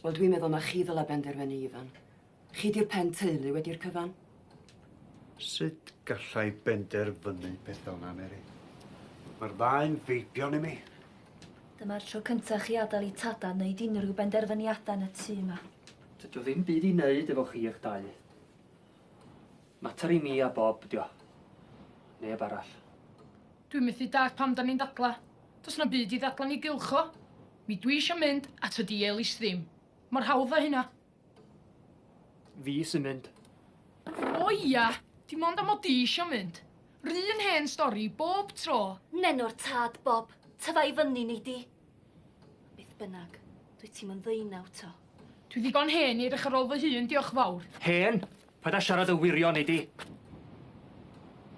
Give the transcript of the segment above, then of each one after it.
Wel, dwi'n meddwl na chi ddyla benderfynu, Ifan. Chi 'di'r pen teulu wedi'r cyfan. Sut galla i benderfynu peth fel 'na, Meri? Mae'r ddau'n feibion i mi. Dyma'r tro cynta chi adael i Tada wneud unrhyw benderfyniadau yn y tŷ 'ma. Dydy o ddim byd i wneud efo chi eich dau. Mater i mi a Bob 'di o. Neb arall. Dwi'n methu dallt pam 'dan ni'n dadla. Does 'na'm byd i ddadla'n 'i gylch o. Mi dwi isio mynd a tydi Elis ddim. Mor hawdd â hynna. Fi sy'n mynd. O ia, dim ond am mod i isio mynd. Run hen stori bob tro. Neno'r tad, Bob. Tyfa i fyny, nei di. Beth bynnag, dwyt ti'm yn ddeunaw 'to. Dwi ddigon hen i edrych ar ôl fy hun, diolch fawr. Hen? Paid â siarad yn wirion, nei di.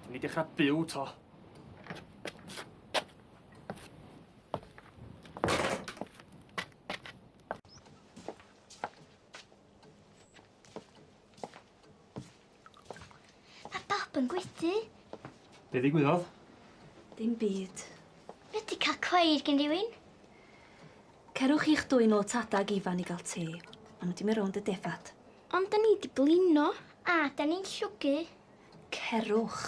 Dwi'n i dechrau byw 'to. Mae Bob yn gwydu. Be ddigwyddodd? Dim byd. Mae 'di cael cweir gen rhywun. Cerwch chi'ch dwy nôl Tada ag Ifan i gael te. Ma' nhw 'di mynd rownd y defad. Ond 'da ni 'di blino. A 'da ni'n llwgu. Cerwch.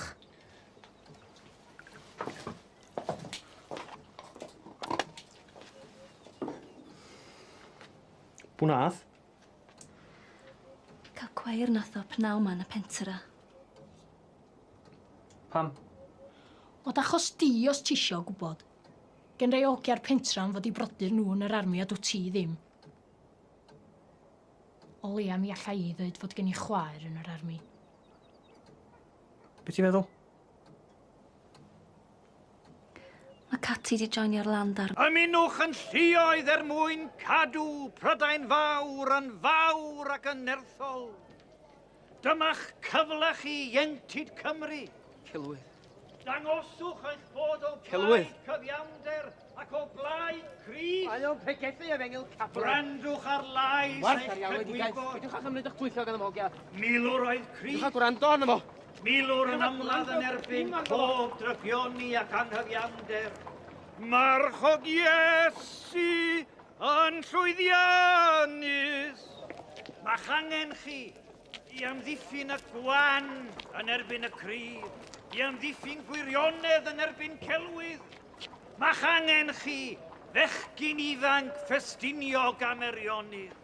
Pw nath? Cael cweir nath o pnaw 'ma yn y pentra. Pam? Od achos di os tisio gwbod. Gen rai ogia'r pentra am fod 'u brodyr nhw yn yr army a dwt ti ddim. O leia mi alla i ddeud fod gen i chwaer yn yr army. Be ti'n feddwl? Mae Cati 'di joinio'r land army. Ymunwch yn lluoedd er mwyn cadw Prydain Fawr yn fawr ac yn nerthol. Dyma'ch cyfle chi, ieuenctid Cymru. Celwydd. Dangoswch eich bod o blaid Celwydd. cyfiawnder ac o blaid Crist. Mae o'n pregethu efengyl Catholig. Gwrandwch ar lais Warth eich ar alwedigaeth. cydwybod. Peidiwch â chymryd eich twyllo gan y hogia. Milwr oedd Peidiwch Crist. â gwrando arno fo. Milwr yn ymladd yn erbyn pob drygioni ac anghyfiawnder. Marchog Iesu yn llwyddiannus. Ma'ch angen chi i amddiffyn y gwan yn erbyn y cryf, i amddiffyn gwirionedd yn erbyn celwydd. Ma'ch angen chi, fechgyn ifanc Ffestiniog a Merionnydd,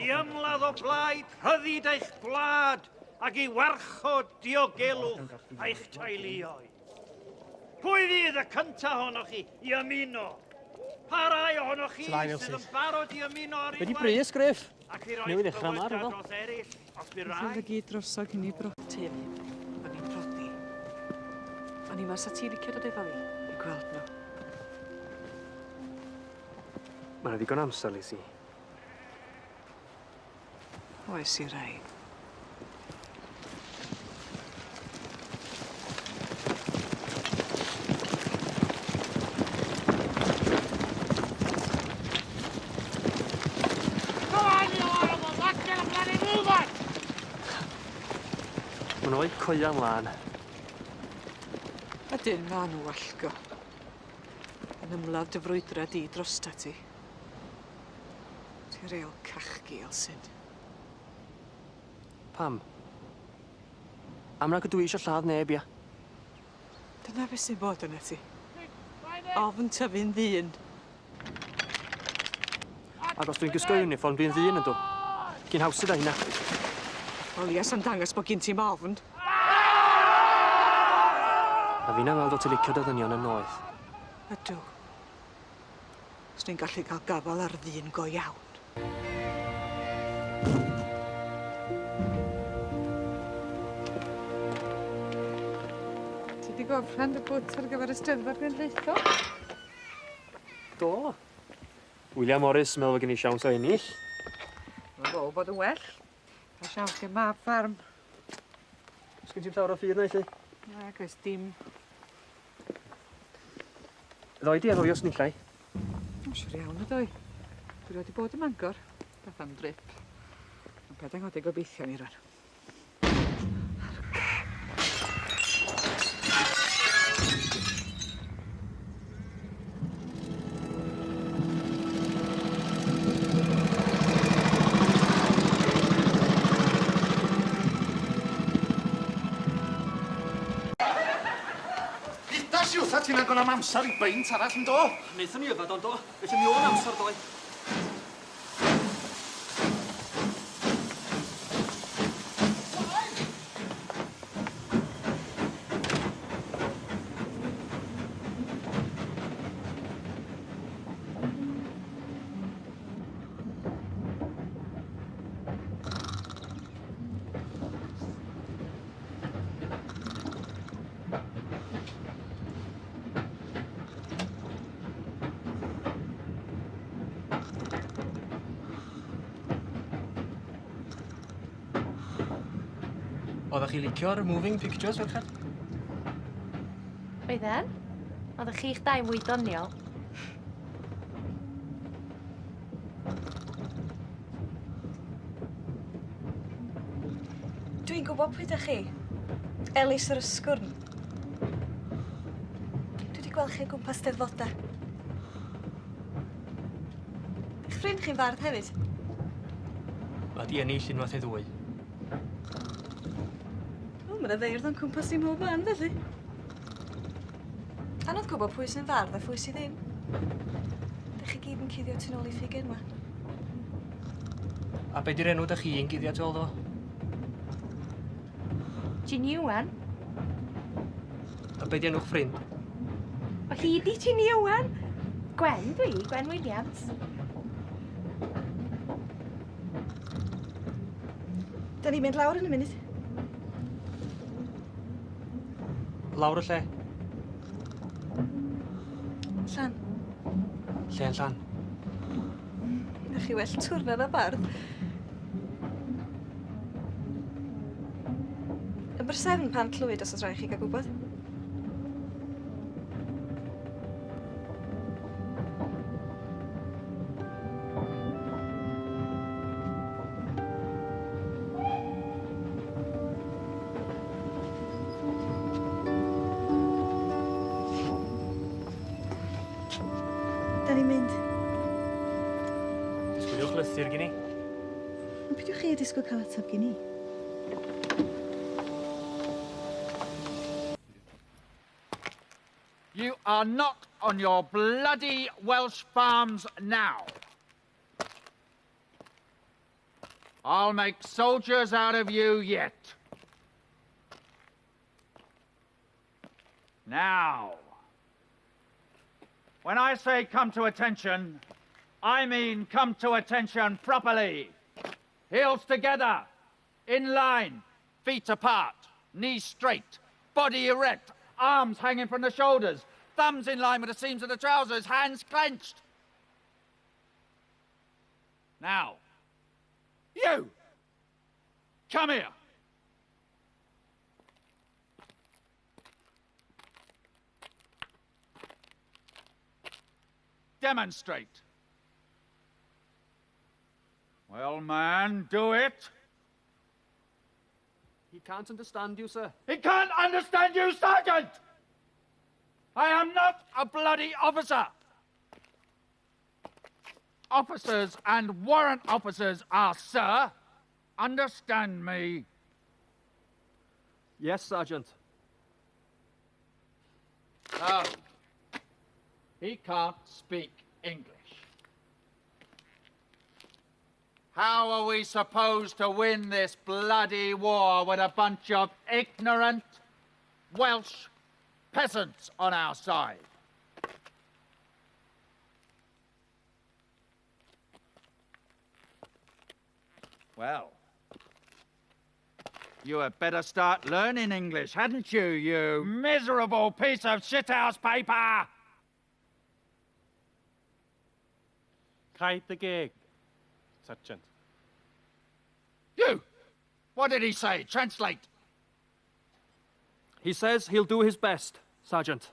i ymladd o blaid rhyddid eich gwlad ac i warchod diogelwch eich teuluoedd. Pwy fydd y cyntaf ohonoch chi i ymuno? Pa rai ohonoch chi sydd yn barod i ymuno ar Be di unwaith? brys, Griff? Ac i roi Newydd ddechrau ma, bywydau rhyfel. dros eraill, os bu Nath raid. i gyd drosodd cyn i bro... Teulu. O'n i'n prodi. O'n i'n meddwl sa ti'n licio dod efo fi i gweld nhw. Mae 'na ddigon o amser, Lizzie. Oes i rai. Ma' nhw oed coean lân. Ydyn, ma' nhw wallgo. Yn ymladd dy frwydra di drosta ti. Ti real cachgi, Elsin. Pam? Am nag ydw i eisiau lladd neb, ia? Dyna beth sy'n bod yna ti. Ofn tyfu'n ddyn. Ac os dwi'n gwisgo uniform, dwi'n ddyn yndw. Cyn hawsyd â hynna. O leia sa'n dangos bod gin ti'm ofn. A finna weld o ti licio dy ddynion yn noeth. Ydw. Swn i'n gallu cael gafal ar ddyn go iawn. Ti 'di gorffen dy bwt ar gyfer y Steddfod Genedlaethol? Do. William Morris yn meddwl fod gen i siawns o ennill. Mae'n fawr bod yn well. Pa siawns gen mab ffarm. Sgyn ti'm llawer o ffydd na felly? Nag oes dim. Ddoi di efo fi os nillai. Mae'n siŵr iawn ydw i. Dwi rioed 'di bod ym Mangor. Beth am drip? Ond paid â nghodi gobeithion i rwan. Dwedas i wrtha ti nag o'n am amser i beint arall yn do? Wnaethon ni yfed ond do, felly mi o'n amser ddoe. Oeddech chi licio'r moving pictures, ferched? Oedden. Oeddech chi'ch dau mwy doniol. Dwi'n gwybod pwy ydych chi. Elis yr Ysgwrn. Dwi wedi gweld chi o gwmpas Steddfodau. Eich ffrind chi'n fardd hefyd? Mae di ennill unwaith neu ddwy. O, mae 'na feirdd o'n cwmpas ni mhob man felly. Anodd gwybod pwy sy'n fardd a pwy sydd ddim. Dych chi gyd yn cuddio tu nôl i ffug enwa. A be di'r enw dych chi'n guddio tu ôl iddo fo? Ginny Owen. A be di enw'ch ffrind? O, hi di Ginny Owen. Gwen dwi, Gwen Williams. Da ni'n mynd lawr yn y munud. Lawr y lle? Llan. Lle yn llan? Ydych chi well twrna na bardd. Number 7 Pant Llwyd os oes rhaid chi gael gwybod. Da ni'n mynd. Disgwyliwch lythyr gin i. Ond peidiwch chi â disgwyl cael ateb gin i. You are not on your bloody Welsh farms now. I'll make soldiers out of you yet. Now, when I say come to attention, I mean come to attention properly. Heels together, in line, feet apart, knees straight, body erect, arms hanging from the shoulders, thumbs in line with the seams of the trousers, hands clenched. Now, you, come here. Demonstrate. Well, man, do it. He can't understand you, sir. He can't understand you, Sergeant! I am not a bloody officer. Officers and warrant officers are, sir. Understand me. Yes, Sergeant. Oh. He can't speak English. How are we supposed to win this bloody war with a bunch of ignorant Welsh peasants on our side? Well, you had better start learning English, hadn't you, you miserable piece of shithouse paper? Cau dy geg, Sergeant. You! What did he say? Translate. He says he'll do his best, Sergeant.